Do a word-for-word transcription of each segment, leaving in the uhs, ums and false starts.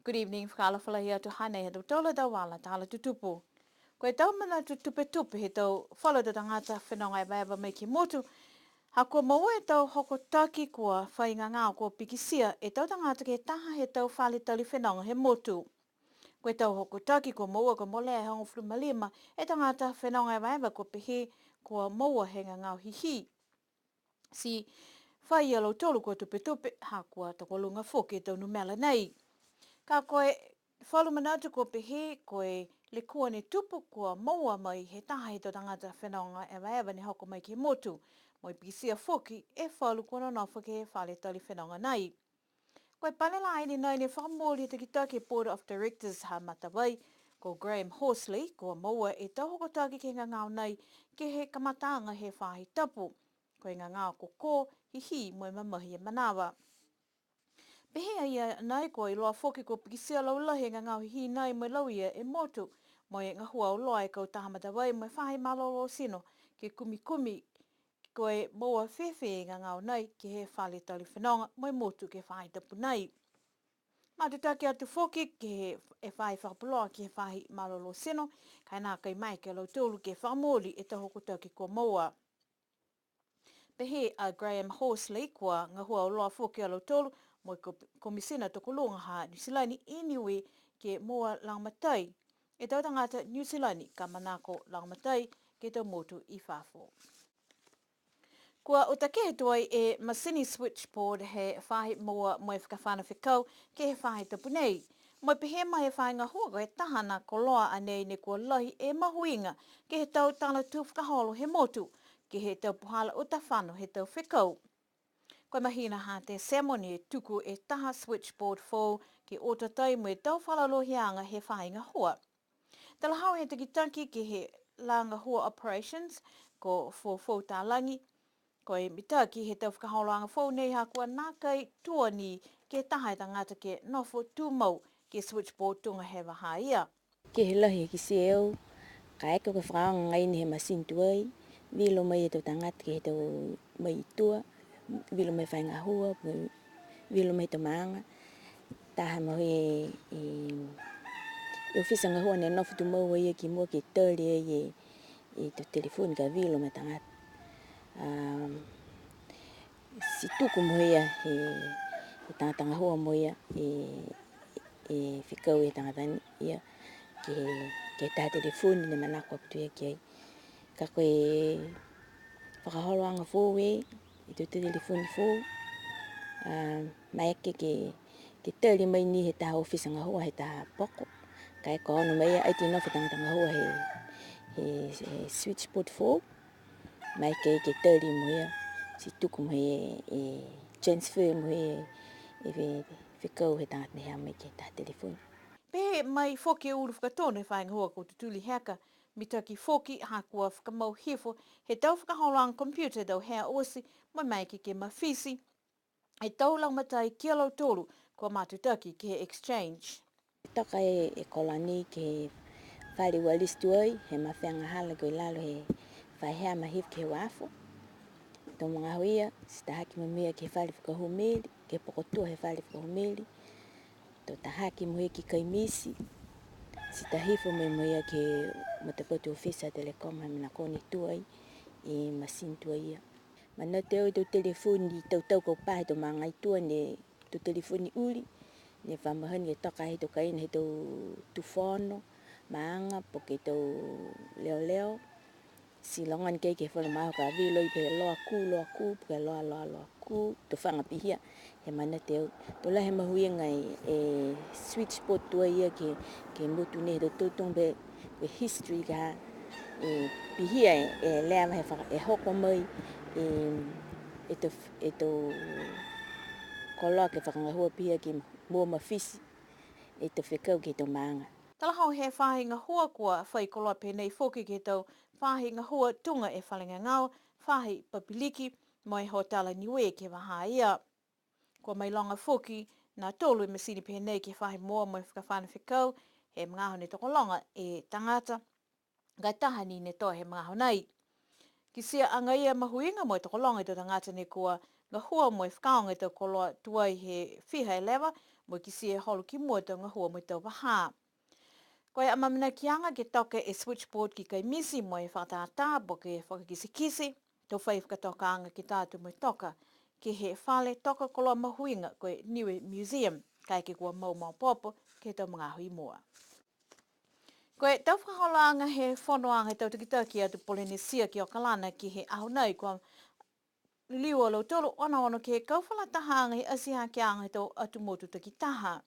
Good evening, fakaalofa lahi atu, hanei ha tautolu a tau vala tala tutupu. Ko e tau manatu tupetupe he tau falu a tau tagata fenoga evaeva mai ke he motu, ha kua moua e tau hokotaki kua fai gagao kua pikitia e tau tagata ke he taha he tau fale tali fenoga he motu. Ko e tau hokotaki kua moua kua molea e hogofulu ma lima e tagata fenoga evaeva kua pehē kua moua he gagao hihi. Ti fai a lautolu kua tupetupe, ha kua tokoluga foki e tau numela nei. Ka ko e falu manatu kua pehē, ko e lekua ne tupu kua moua mai he taha he tau tagata fenoga evaeva ne hoko mai ke he motu, mo e pikitia foki e falu kua nonofo ke he fale tali fenoga nei. Ko e pale laini nei ne fakamooli he takitaki Board of Directors ha Matavai, ko Graham Horsley, kua moua e tau hokotaki ke he gagao nei, ke he kamataaga he faahi tapu. Ko e gagao ko kō, hihi mo e mamahi e manava. Pehē a ia nei kua iloa foki kua pikitia laulahi e gagao hihi nei mo e lauia e motu, mo e gahua auloa e kautaha Matavai mo e faahi malolō tino, ke kumikumi, ko e moua fēfē e gagao nei ke he fale tali fenoga mo e motu ke he faahi tapu nei. Matutaki atu foki ke he, e faahi fakapuloa ke he faahi malolō tino, ka e nākai maeke a lautolu ke fakamooli e tau hokotaki kua moua. Pehē a Graham Horsley kua gahua auloa foki a lautolu mo e ko-, Komisina Tokoluga ha Niu Silani i Niue ke moua lagomatai e tau tagata Niu Silani ka manako lagomatai ke he tau motu i fafo. Kua uta kehe tuai e masini switchboard he faahi moua mo e fakafano fekau ke he faahi tapu nei. Mo e pehē mai e faahi gahua ko e taha a koloa a nei ne kua lahi e mahuiga ke he tau tala tū fakaholo he motu, ke he tau puhala uta fano he tau fekau. Ko e mahina ha Tesemo ne tuku e taha switchboard foou ke o tatai mo e tau fakalaulahiaga he faahi gahua. Talahau he takitaki ke he lā gahua operations, ko Fofo Talagi, ko e mitaki he tau fakaholoaga foou nei ha kua nākai tua ni ke he taha e tagata ke nofo tumau ke he switchboard tuga he vahā ia. Ke he lahi he kitia e au, kaeke ko e fakaaoga agaia ni he masini tuai, vilo mai e tau tagata ke he tau mai i tua, vilo mai faahi gahua, vilo mai he tau maaga. Taha mo e, e, e ofisa gahua ne nofo tumau ai ia ki mua ke tali ai e, e tau telefoni ka vilo mai tagata. A, ti tuku mo ia e, e tagata gahua mo ia e, e fekau e tagata ni ia ke, ke he taha telefoni ne manako atu ia ki ai. Ka ko e fakaholoaga foou e, e tau telefoni foou, a, maeke ke, ke tali mai ni he taha ofisa gahua he taha poko. Ka e kua ono mai ia ai ti nofo tagata gahua he, he, he switchboard foou. Maeke ke tali mo ia, ti tuku mo e, e transfer mo e, e fe-, fekau he tagata ne hea mai ke he taha telefoni. Pehē mai foki e ulu fakatonu he faahi gahua ko Tutuli Heka, mitaki foki ha kua fakamau hifo he tau fakaholoaga computer tau hea oti, mo e maeke ke mafiti e tau lagomatai ki a lautolu kua matutaki ke he exchange. Toka e, e koloa nei ke he fale ua lisi tuai, he mafega hala ko e lalo he fai hea ma hifo ke he uafo. To magaaho ia, ti tahaki mai mo ia ke he fale fakahū meli, ke he pokotua he fale fakahū meli. To tahaki mo ia ki Kaimiti, ti tahifo mai mo ia ke he matapatu ofisa Telecom ha mena ko ne tuai, e masini tuai ia. Manatu e au e tau telefoni, tau tau kau pā he tau maaga i tua ne, tau telefoni uli, ne fa mahani ke toka he tau kaina he tau tufono, maaga, po ke tau leoleo. Ti loga ni ke he falu magaaho ka vilo ai pehē loa kū, loa kū, po ke loa, loa, loa kū, to faga pihia. He manatu e au, to lahi e mahuiga e, e switchboard tuai ia ke, ke he motu nei he tau tau tuga pehē, pehē history ka, e, pihia e, e leva he faka-, e hoko mai, e, e tau, e tau koloa ke fakagahua pihia ke moua mafiti, e tau fekau ke he tau maaga. Talahau he faahi gahua kua fai koloa pehē nei foki ke he tau faahi gahua tuga e fale gagao, faahi papiliki, mo e hotela Niue ke he vahā ia. Kua mailoga foki, na tolu e masini pehē nei ke he faahi moua mo e fakafano fekau, he magaaho ne tokologa e tagata, ka e taha ni ne toe he magaaho nei. Kitia agaia e mahuiga mo e tokologa e tau tagata ne kua gahua mo e fakaaoga e tau koloa tuai he fiha e leva, mo e kitia e holo ki mua e tau gahua mo e tau vahā. Ko e amaamanakiaga ke toka e switchboard ki Kaimiti mo e fakatātā po ke fakakitekite, to fai fakatokaaga ke ta atu mo e toka ke he fale toka koloa mahuiga ko e Niue Museum, kaeke kua mau maopoopo ke he tau magaaho i mua. Ko e tau fakaholoaga he fonoaga he tau takitaki atu Polenesia ki Okalana ke he aho nei kua liliu a lautolu onoono ke he kau fakalatahaga he atihakeaga he tau atu motu takitaha.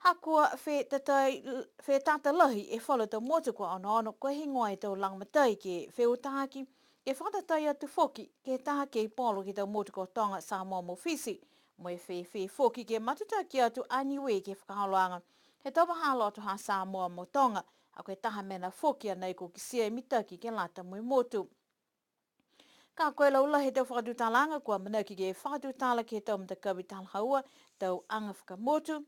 Ha kua fetatai, fetata lahi e falu tau motu kua onoono, ko e heigoa e tau lagomatai ke feutaki, ke fakatatai atu foki ke he taha keipolo ke he tau motu ko Toga, Samoa mo Fisi, mo e fēfē foki ke matutaki atu a Niue ke he fakaholoaga he tau vahā loto ha Samoa mo Toga, ha ko e taha mena foki a nei kua kitia e mitaki ke lata mo e motu. Ka ko e laulahi he tau fakatutalaaga kua amanaki ke fakatutala ke he tau matakavi talahaua, tau aga fakamotu,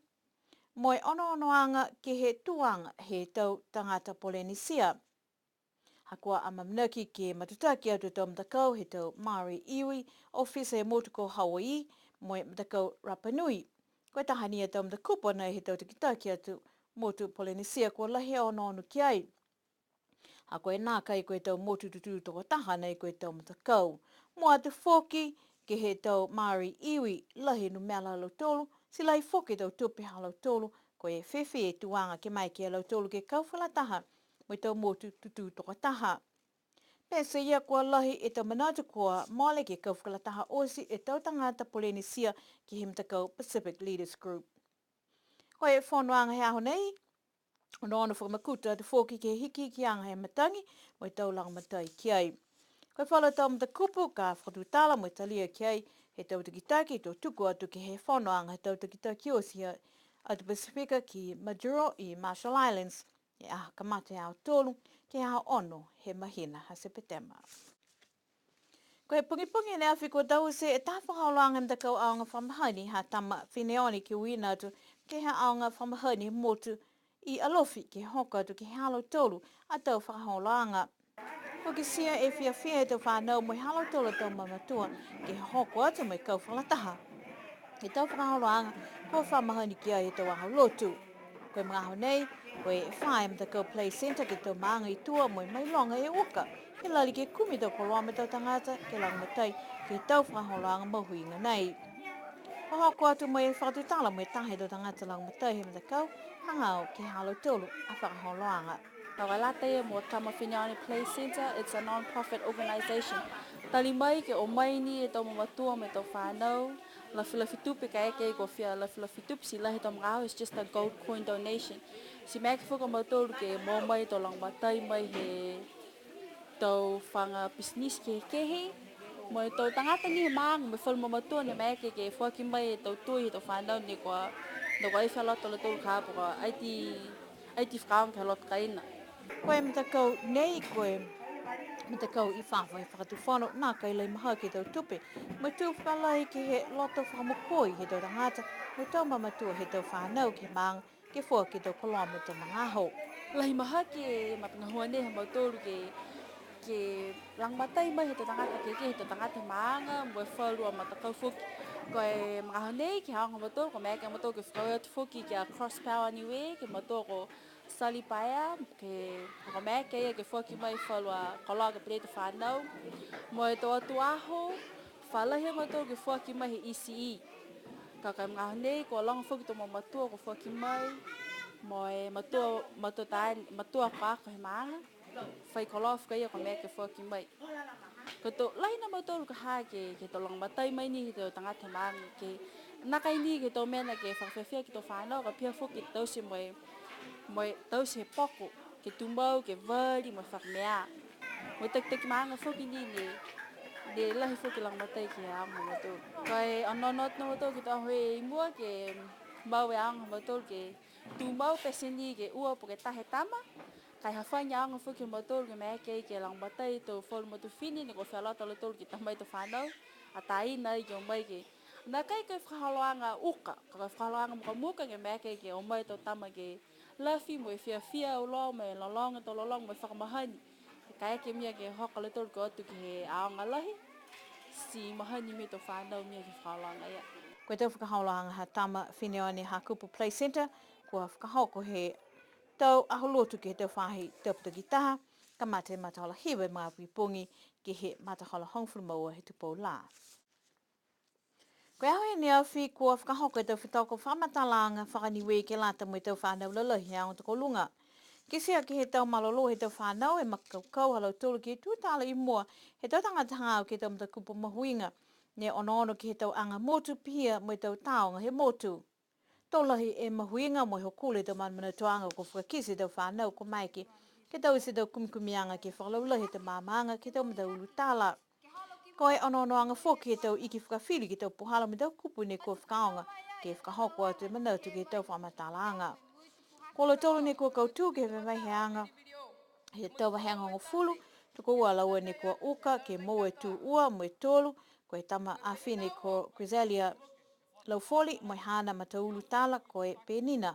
mo e onoonoaga ke he tuaga he tau tagata Polenesia. Ha kua amanaki ke matutaki atu e tau matakau he tau Māori Iwi, ofisa he motu ko Hawaii, mo e matakau Rapa Nui. Ko e taha ni e tau matakupu a nei he tau takitaki atu motu Polenesia kua lahi e onoono ki ai. Ha ko e nākai ko e tau motu tutū tokotaha nei ko e tau matakau. Mua atu foki ke he tau Māori Iwi, lahi e numela ha lautolu, ti lahi foki e tau tupe ha lautolu, ko e fēfē e tuaga ke maeke ia lautolu ke kau fakalataha mo e tau motu tutū tokotaha. Pete ia kua lahi e tau manatu kua mole ke kau fakalataha oti e tau tagata Polenesia ke he matakau Pacific Leaders Group. Ko e fonoaga he aho nei, onoono fakamakutu atu foki ke he hikihikiaga he matagi, mo e tau lagomatai ki ai. Ko e falu tau matakupu ka fakatutala mo e talia ki ai he tau takitaki, to tuku atu ke he fonoaga he tau takitaki oti he atu Pasifika ki Majuro i Marshall Islands, he aho kamata he aho tolu, ke he aho ono he mahina ha Sepetema. Ko e pogipogi ne afi kua taute e taha fakaholoaga he matakau aoga fakamahani ha Tama Fineone ke uiina atu ke he aoga fakamahani he motu i Alofi ke hoko atu ke he ha lautolu a tau fakaholoaga. Kua kitia e fiafia he tau fanau mo e ha lautolu a tau mamatua ke hoko atu mo e kau fakalataha he tau fakaholoaga kua fa mahani ki ai he tau aho lotu. Ko e magaaho nei, ko e fā e matakau Play Centre ke he tau maaga i tua mo e mailoga e uka, ke lali ke kumi e tau koloa mo e tau tagata ke lagomatai ke he tau fakaholoaga mahuiga nei. Kua hoko atu mo e fakatutala mo e taha he tau tagata lagomatai he matakau, hagaao ke he ha lautolu a fakaholoaga. Ka ko e lata ia mo Tama Fineone Play Centre, it's a non-profit organisation. Tali mai ke o mai ni e tau mamatua mo e tau fanau, lafilafi tupe kaeke kua fia lafilafi tupe, ti lahi e tau magaaho, it's just a gold coin donation. Ti maeke foki a mautolu ke moua mai e tau lagomatai mai he tau faga pisinisi kehekehe, mo e tau tagata ni he maaga, mo e falu mamatua ne maeke ke foaki mai e tau tui he tau fanau ne kua, ne kua ai fia loto a lautolu ka po kua ai ti, ai ti fakaaoga ke he loto kaina. Ko e matakau nei, ko e matakau i fafo he fakatufono, nākai lahi mahaki e tau tupe, mo e tū fakalahi ke he loto fakamokoi he tau tagata, mo e tau mamatua he tau fanau ke he maaga, ke foaki e tau koloa mo e tau magaaho. Lahi mahaki e matagahua nei ha mautolu ke, ke lagomatai mai he tau tagata kehekehe, he tau tagata he maaga, mo e falu a matakau foki. Ko e magaaho nei, ke he aoga ha mautolu, kua maeke a mautolu ke fakaaue atu foki ki a Cross Power Niue, ke he matua ko Sally Paea, ke, kua maeke ia ke foaki mai falu a koloa ke pele e tau fanau. Mo e tau atu aho, fa lahi a mautolu ke foaki mai he E C E. Ka ko e magaaho nei, kua loga foki e tau mamatua kua foaki mai, mo e matua, matua taane, matua akoako he maaga, fai koloa foki a ia kua maeke ke foaki mai. Ko e tau lahi ni a mautolu ka ha ke, ke he tau lagomatai mai ni he tau tagata he maaga, ke nākai ni ke he tau mena ke fakafiafia ke he tau fanau, ka pihia foki ke taute mo e, mo e taute he poko, ke tumau, ke vali, mo e fakamea. Mo e takitaki maaga foki ni ne, ne lahi foki e lagomatai ke he aoga ha mautolu. Ka e onoono atu a mautolu ke he tau aho i mua ke mau e aoga ha mautolu ke tumau pete ni ke ua po ke taha e tama. Ka e hafagi e aoga foki ha mautolu ke maeke ke lagomatai e tau falu motu fifine ne kua fia loto a lautolu ke ta mai e tau fanau. Ato ina ai ke o mai ke. Nākai ko e fakaholoaga uka, ka ko e fakaholoaga mukamuka ke maeke ke o mai e tau tama ke lafi mo e fiafia auloa mo e lologo e tau lologo mo e fakamahani. Kaeke mena ke hoko a lautolu ke o atu ke he aoga lahi. Ti mahani mo e tau fanau mena ke fakaholoaga ia. Ko e tau fakaholoaga ha Tama Fineone Hakupu Play Centre, kua fakahoko he tau aho lotu ke he tau faahi tapu takitaha, kamata he matahola hiva he magaaho pogipogi ke he matahola hogofulu ma ua he tupou lā. Ko e aho he neafi kua fakahoko e tau fetoko fakamatalaaga faka-Niue ke lata mo e tau fanau lalahi he aoga tokoluga. Kitia ke he tau malolō he tau fanau e makaukau ha lautolu ke tutala i mua he tau tagata hagaao ke he tau matakupu mahuiga, ne onoono ke he tau aga motu pihia mo e tau tāoga he motu. To lahi e mahuiga mo e hokulo e tau manamanatuaga kua fakakite e tau fanau kua maeke ke taute e tau kumikumiaga ke fakalaulahi e tau maamaaga ke he tau mataulu tala. Ko e onoonoaga foki he tau iki fakafili ke he tau puhala mo e tau kupu ne kua fakaaoga ke fakahoko atu e manatu ke he tau fakamatalaaga. Ko lautolu ne kua kautū ke he vaiheaga he tau vahega hogofulu, tokoua a laua ne kua uka ke moua e tū ua mo e tolu, ko e tama afine ko Griselia Laufoli, mo e haana mataulu tala ko e Penina,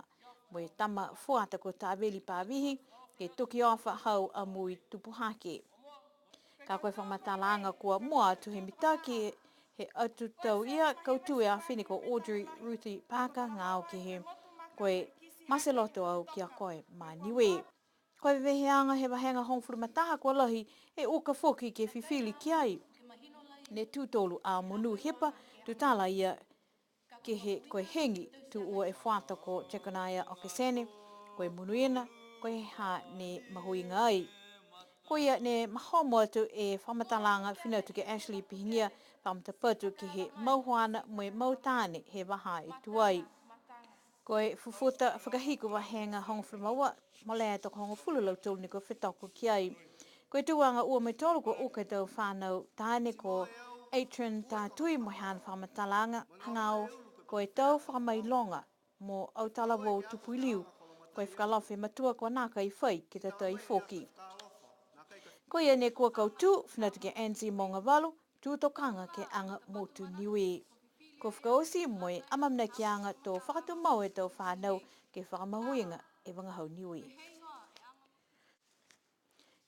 mo e tama fuata ko Taveli Pavihi, ke Tokiofa Hau a Mui Tupu Hake. Ka ko e fakamatalaaga kua mua atu he mitaki he atu tau ia, kautū e afine ko Audrey Ruthie Parker, hagaao ke he ko e Mate Loto Au ki a Koe ma Niue. Ko e veveheaga he vahega hogofulu ma taha kua lahi e uka foki ke fifili ki ai. Ne tū tolu a Monu Hipa, tutala ia ke he ko e hegi, tū ua e fuata ko Jeconiah Okesene, ko e monuina, ko e ha ne mahuiga ai. Ko ia ne mahomo atu e fakamatalaaga fina atu ke Ashley Pihigia, fakamatapatu ke he mau hoana mo e mau taane he vahā e tuai. Ko e fufuta fakahiku vahega hogofulu ma ua, molea e tokohogofulu a lautolu ne kua fetoko ki ai. Ko e tuaga ua mo e tolu kua uka e tau fanau taane ko Adrian Tatui mo e haana fakamatalaaga hagaao ko e tau fakamailoga mo Autalavou Tupuiliu, ko e fakaalofa he matua kua nākai fai ke tatai foki. Ko ia ne kua kautū, fina atu ke Angie Mogavalu, tū tokaga ke he aga motu Niue. Kua fakaoti mo e amaamanakiaga to fakatumau e tau fanau ke fakamahuiga e vagahau Niue.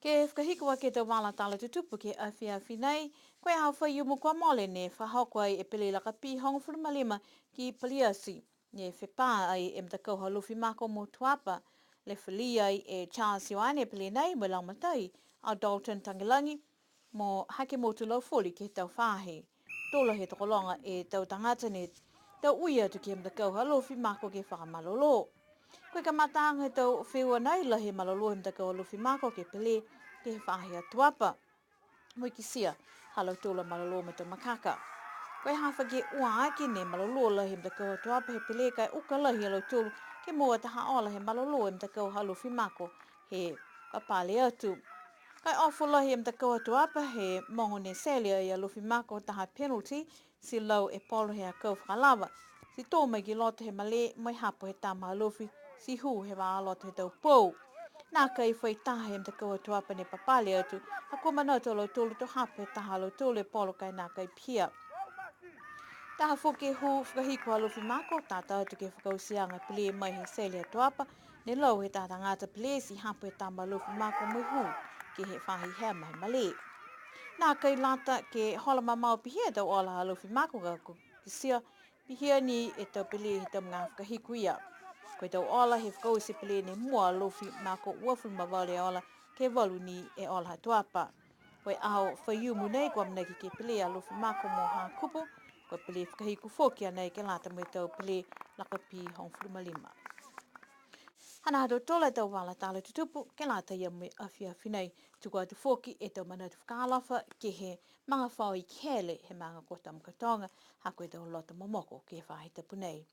Ke fakahiku aki e tau vala tala tutupu ke he afiafi nei, ko e aho Faiumu kua mole ne fakahoko ai e pele lakapi hogofulu ma lima ki Paliati. Ne fepā ai e matakau ha Alofi Mako mo Tuapa. Lefeli ai e Charles Ioane e pele nei mo e lagomatai a Dalton Tagelagi mo Hakemotu Laufoli ke he tau faahi. To lahi e tokologa e tau tagata ne tau ui atu ke he matakau ha Alofi Mako ke fakamalolō. Ko e kamataaga he tau feua nei, lahi e malolō he matakau Alofi Mako ke pele ke he faahi a Tuapa. Mo e kitia ha lautolu a malolō mo e tau makaka. Ko e hafa ke ua aki ne malolō lahi e matakau a Tuapa he pele ka e uka lahi a lautolu ke moua taha ola he malolō e matakau ha Alofi Mako he papale atu. Ka e ofo lahi e matakau a Tuapa he mogo ne sele ai a Alofi Mako taha penalty, ti lau e polo he akau fakalava, ti tō mai ki loto he malē mo e hapo he tama Alofi, ti hū he vahā loto he tau pou. Nākai fai taha he matakau a Tuapa ne papale atu, ha kua manatu a lautolu to hapo he taha ha lautolu e polo ka e nākai pihia. Taha foki e hū fakahiku ha Alofi Mako, tata atu ke he fakaotiaga pele mai he sele a Tuapa, ne lau he taha tagata pele ti hapo he tama Alofi Mako mo e hū ke he faahi hema he malē. Nākai lata ke hola mamao pihia e tau ola ha Alofi Mako ka ko e kitia pihia ni e tau pele he tau magaaho fakahiku ia. Ko e tau ola he fakaoti pele ne mua a Alofi Mako uafulu ma valu e ola, ke valu ni e ola ha Tuapa. Ko e aho Faiumu nei kua amanaki ke pele a Alofi Mako mo Hakupu, ko e pele fakahiku foki a nei ke lata mo e tau pele lakapi hogofulu ma lima. Hanā ha tautolu e tau vala tala tutupu ke lata ia mo e afiafi nei. Tuku atu foki e tau manatu fakaalofa ke he magafaoa i Kele he maaga ko Tamakautoga, ha ko e tau loto momoko ke he faahi tapu nei.